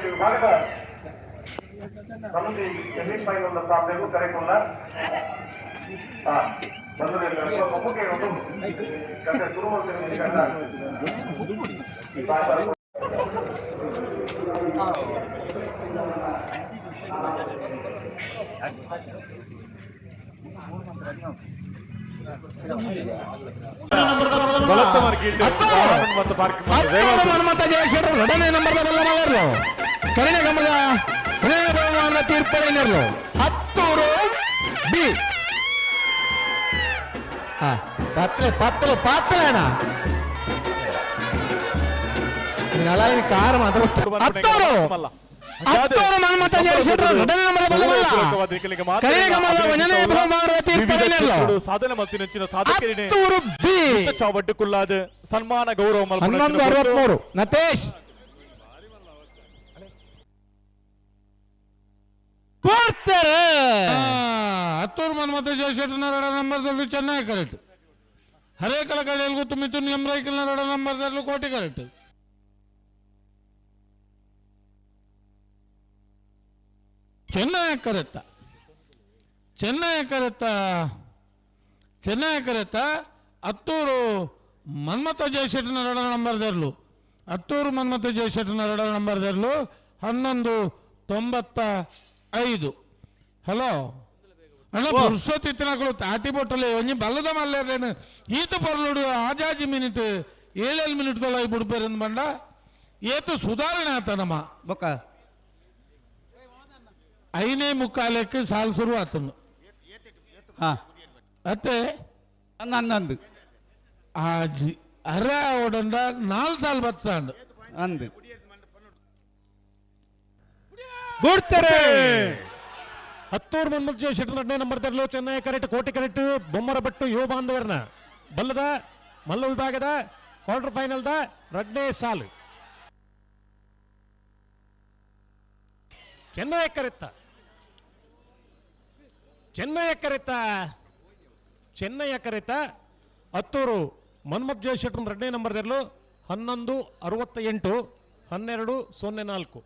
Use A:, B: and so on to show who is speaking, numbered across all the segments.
A: ವಿಭಾಗದ ಸಮಿತಿ ಸೆಮಿಫೈನಲ್ ಸಾಧನೆಗೂ ಕರೆಕೊಂಡ ಬಂದ.
B: ಹನ್ಮಂತ ಜಯಶೆಟ್ಟರು ಎರಡನೇ ನಂಬರ್ದ ಬಲ್ಲ ಮಲ್ಲರ್ಲು ಕರಿಣ ಗಮದ ಬಹುಮಾನ ತೀರ್ಪಡಿನರ್ಲು ಹತ್ತೂರು ಬಿ. ಪತ್ಲೆ ಪತ್ಲೆ ಪತ್ಲೆ ಅಣ್ಣ. ನೀನು ಕಾರ್ ಮಾತ್ರ. ಹತ್ತೂರು ಹತ್ತೂರು ಮನ್ಮಥ ಜಯಶೆಟ್ಟರು ಎರಡನೇ ನಂಬರ್ ಬಲ್ಲ ಮಲ್ಲ ಕರಿಣ ಗಮದ ಒಂದನೇ ಬಹುಮಾನ ತೀರ್ಪಡಿನರ್ಲು
C: ಸಾಧನೆ ಮಲ್ತಿನಂಚಿನ ಸಾಧಕರಿನೇ
B: ಹತ್ತೂರು ಬಿ.
C: ಚಾವಡ್ಡು ಕುಲ್ಲಾದ ಸನ್ಮಾನ ಗೌರವ.
B: 11:63 ನತೇಶ್.
D: ಕೊಡ್ತಾರೆ.
E: ಹತ್ತೂರು ಮನ್ಮಥ ಜಯಶೆಟ್ಟನ ನಂಬರ್ದಲ್ಲಿ ಚೆನ್ನಾಗಿ ಕರೆಕ್ಟ್. ಹರೇಕಳ ಕಡೆಯಲ್ಲಿ ಮಿಥುನ್ ಎಂ ರೈಕಲ್ನ ಎರಡ ನಂಬರ್ದಲ್ಲೂ ಕೋಟಿ ಕರೆಕ್ಟ್. ಚೆನ್ನೈ ಕರೆತ್ತ, ಚೆನ್ನೈ ಕರೆತ್ತ, ಚೆನ್ನೈ ಕರೆತ್ತ. ಹತ್ತೂರು ಮನ್ಮಥ ಜಯಶೆಟ್ಟನ ಎರಡ ನಂಬರ್ದಲ್ಲೂ, ಹತ್ತೂರು ಮನ್ಮಥ ಜಯಶೆಟ್ಟನ ಎರಡ ನಂಬರ್ದಲ್ಲೂ 11:95. ಹಲೋ ಅಣ್ಣ, ಪುರುಷೋತ್ ಇತ್ತಿನಕುಲು ತಾಟಿ ಬೊಟ್ಟಲೆ ಒಂಜಿ ಬಲ್ಲದ ಮಲ್ಲೇರೇನು ಈತ ಪೊರ್ಲುಡು ಆಜಾಜಿ ಮಿನಿಟ್ ಏಳೇಳು ಮಿನಿಟ್ ತೊಲೈ ಬುಡ್ಪೇರಂದು ಬಂಡ ಏತು ಸುಧಾರಣೆ ಆತ ನಮ್ಮ.
D: ಬೊಕ್ಕ.
E: ಐನೇ ಮುಕ್ಕಾಲಕ್ಕೆ ಸಾಲು ಶುರು ಆತನು.
D: ಹಾ.
E: ಅತ್ತೆ.
D: ಹನ್ನೊಂದು.
E: ಆಜಿ ಅರೆ ಓಡಂಡ ನಾಲ್ ಸಾಲ್ ಬತ್ಸಾಂಡ್.
D: ಅಂದು.
B: ಬಿಡ್ತಾರೆ.
F: ಹತ್ತೂರು ಮನ್ಮಥ ಜಯಶೆಟ್ಟರ್ ಎರಡನೇ ನಂಬರ್ ತರಲು ಚೆನ್ನೈ ಕರೆಕ್ಟ್, ಕೋಟೆ ಕರೆಕ್ಟ್. ಬೊಮ್ಮರಬಟ್ಟು ಯುವ ಬಾಂಧವರ್ನ ಬಲ್ಲದ ಮಲ್ಲ ವಿಭಾಗದ ಕ್ವಾರ್ಟರ್ ಫೈನಲ್ದ ಎರಡನೇ ಸಾಲು. ಚೆನ್ನೈ ಕರೆತ್ತ, ಚೆನ್ನೈ ಕರೆತ್ತ, ಚೆನ್ನೈಯ ಕರೆತ. ಹತ್ತೂರು ಮನ್ಮಥ್ ಜಯಶೆಟ್ಟರ್ ಎರಡನೇ ನಂಬರ್ ತರಲು 11:68, 12:04.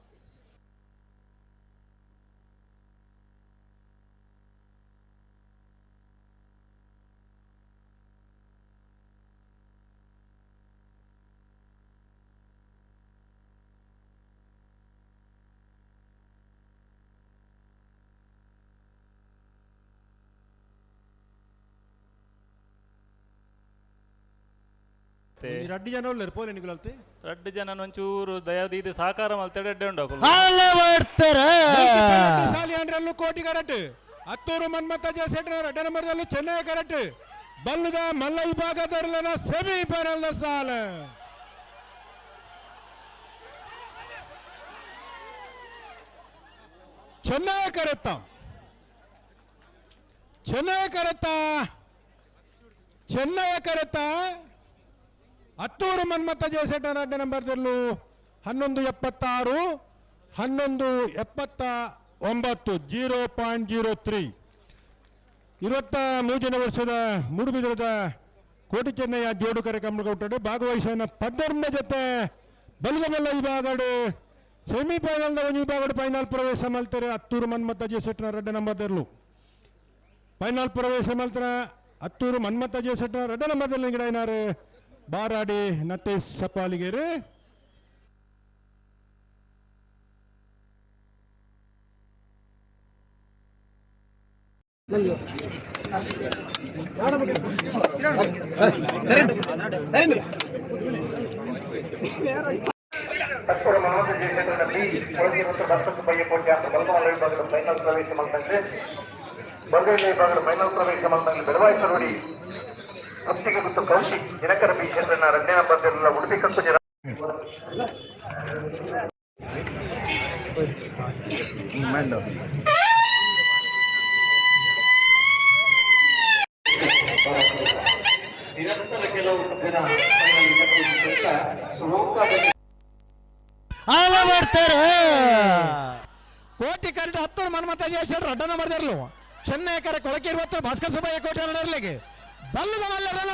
G: ರಡ್ಡು ಜನ ಉಲ್ಲೆರ್ ಪೋಲೆ ನಿಗುಲಲ್ತೆ.
C: ರಡ್ಡು ಜನ ಒಂಚೂರು ದಯದೀದು ಸಹಕಾರ ಮಲ್ತೆಡೆ ಎಡ್ಡೆ ಉಂಡು ಅಕುಲು.
D: ಅಲ್ಲೇ ಮಾಡ್ತಾರೆ.
G: ಸಾಲಿ ಅಂಡ್ರಲ್ಲೂ ಕೋಟಿ ಕರೆಕ್ಟ್. ಹತ್ತೂರು ಮನ್ಮಥ ಜಯಶೆಟ್ಟರ ಎರಡನೇ ನಂಬರ್ದಲ್ಲೂ ಚೆನ್ನೈ ಕರೆಕ್ಟ್. ಬಲ್ಲದ ಮಲ್ಲ ವಿಭಾಗದವರಲ್ಲ ಸೆಮಿ ಫೈನಲ್ ಸಾಲ. ಚೆನ್ನೈ ಕರೆತ್ತ, ಚೆನ್ನೈ ಕರೆತ್ತ, ಚೆನ್ನೈ ಕರೆತ್ತ. ಹತ್ತೂರು ಮನ್ಮಥ ಜಯಶೆಟ್ಟರ ಎರಡನೇ ನಂಬರ್ದಲ್ಲೂ 11:76, 11:79, 0.03. 23ನೇ ವರ್ಷದ ಮೂಡುಬಿದಿರದ ಕೋಟಿ ಚೆನ್ನಯ್ಯ ಜೋಡು ಕಾರ್ಯಕ್ರಮ ಭಾಗವಹಿಸಿದ ಪದ್ದರ್ಮ ಜೊತೆ ಬಲದ ವಿಭಾಗಡು ಸೆಮಿಫೈನಲ್ ಒಂದು ವಿಭಾಗಡು ಫೈನಲ್ ಪ್ರವೇಶ ಮಲ್ತಾರೆ. ಹತ್ತೂರು ಮನ್ಮಥ ಜಯಶೆಟ್ಟನ ಎರಡನೇ ನಂಬರ್ದಲ್ಲೂ ಫೈನಲ್ ಪ್ರವೇಶ ಮಲ್ತಾರ. ಹತ್ತೂರು ಮನ್ಮಥ ಜಯಶೆಟ್ಟನ ಎರಡನೇ ನಂಬರ್ದಲ್ಲಿ ಗಿಡ ಏನಾರು ಬಾರಾಡಿ ನತೇಶ್ ಸಪಾಲಿಗೇರು.
A: ಹತ್ತೂರು ಮನ್ಮಥ ಜಯಶೆಟ್ಟರ ಬಿ ಕೊಳಗಿ ಮತ್ತು ಬಸ್ಸು ಬಯ್ಯ ಕೋಟಿ ಅಂತ ಬಲಮಲ್ಲ ವಿಭಾಗದ ಫೈನಲ್ ಪ್ರವೇಶ ಮಲ್ತಂದ್ರೆ, ಬಲಗೈ ವಿಭಾಗದ ಫೈನಲ್ ಪ್ರವೇಶ ಮಲ್ತಂದ್ರೆ ಬೆಳವಾಯಿ ಸರೋಡಿ ಕುಸ್ತಿಗೆ ಗುತ್ತು ಕೌಶಿಕ್ ದಿನಕರ ಬಿ ಚಂದ್ರನ ಎರಡನೇ ನಂಬರ್ ಉಡುಪಿ ಕಕ್ಕುಜರ. ನಿರಂತರ ಕೆಲವು ಜನ
D: ಅಲ್ಲೇ ಮಾಡ್ತಾರೆ.
B: ಕೋಟಿ ಕರೆಟ್ ಹತ್ತೂರು ಮನ್ಮಥ ಜಯಶೆಟ್ರು ರಡ್ಡ ನಂಬರ್ ದರ್ಲು. ಚೆನ್ನೈ ಕರೆ ಕೊಳಕೆ ಇರುವತ್ತು ಭಾಸ್ಕರ್ ಸುಬ್ಬಯ್ಯ ಕೋಟೆ ನಡರ್ಲಿಗೆ ಬಲ್ಲದ ಮಲ್ಲರನ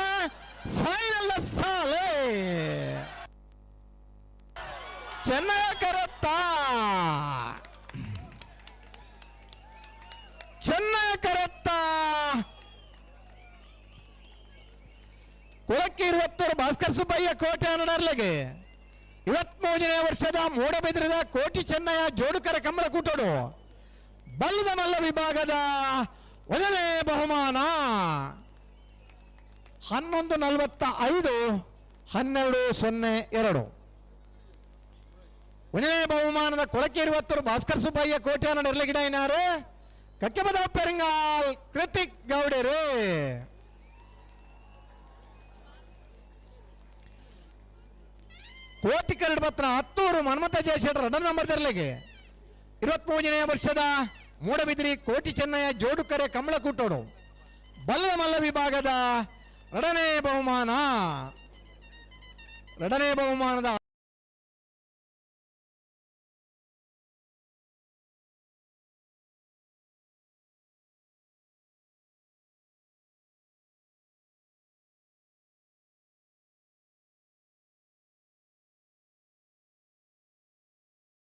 B: ಫೈನಲ್ ಸಾಲೆ. ಚೆನ್ನೈ ಕರತ್ತ, ಚೆನ್ನೈ ಕರತ್ತ ಕೊಳಕ್ಕೆ ಇರುವತ್ತೂರು ಭಾಸ್ಕರ್ ಸುಬ್ಬಯ್ಯ ಕೋಟೆ ನಡರ್ಲಿಗೆ 23ನೇ ವರ್ಷದ ಮೂಡಬಿದ್ರದ ಕೋಟಿ ಚೆನ್ನಯ್ಯ ಜೋಡುಕರ ಕಮ್ಮಲ ಕೂಟೋಡು ಬಲ್ಲದ ಮಲ್ಲ ವಿಭಾಗದ ಒಂದನೇ ಬಹುಮಾನ. 11:45, 12:02. ಒಂದನೇ ಬಹುಮಾನದ ಕೊಳಕೆ ಇರುವತ್ತರು ಭಾಸ್ಕರ್ ಸುಬ್ಬಯ್ಯ ಕೋಟ್ಯಾನ ನೆರಳಗಿಡ ಇನಾರು ಕಕ್ಕೆಬದ ಪೆರಂಗಾಲ್ ಕೃತಿಕ್ ಗೌಡರು. ಕೋಟಿ ಕರಡು ಪತ್ರ ಹತ್ತೂರು ಮನ್ಮಥ ಜಯಶೆಟ್ಟರ್ ರಡನ್ ನಂಬರ್ ತೆರಲಿಗೆ 23ನೇ ವರ್ಷದ ಮೂಡಬಿದಿರಿ ಕೋಟಿ ಚೆನ್ನಯ್ಯ ಜೋಡುಕರೆ ಕಮಲಕೂಟೋಡು ಬಲ್ಲಮಲ್ಲ ವಿಭಾಗದ ಎರಡನೇ ಬಹುಮಾನ. ಎರಡನೇ ಬಹುಮಾನದ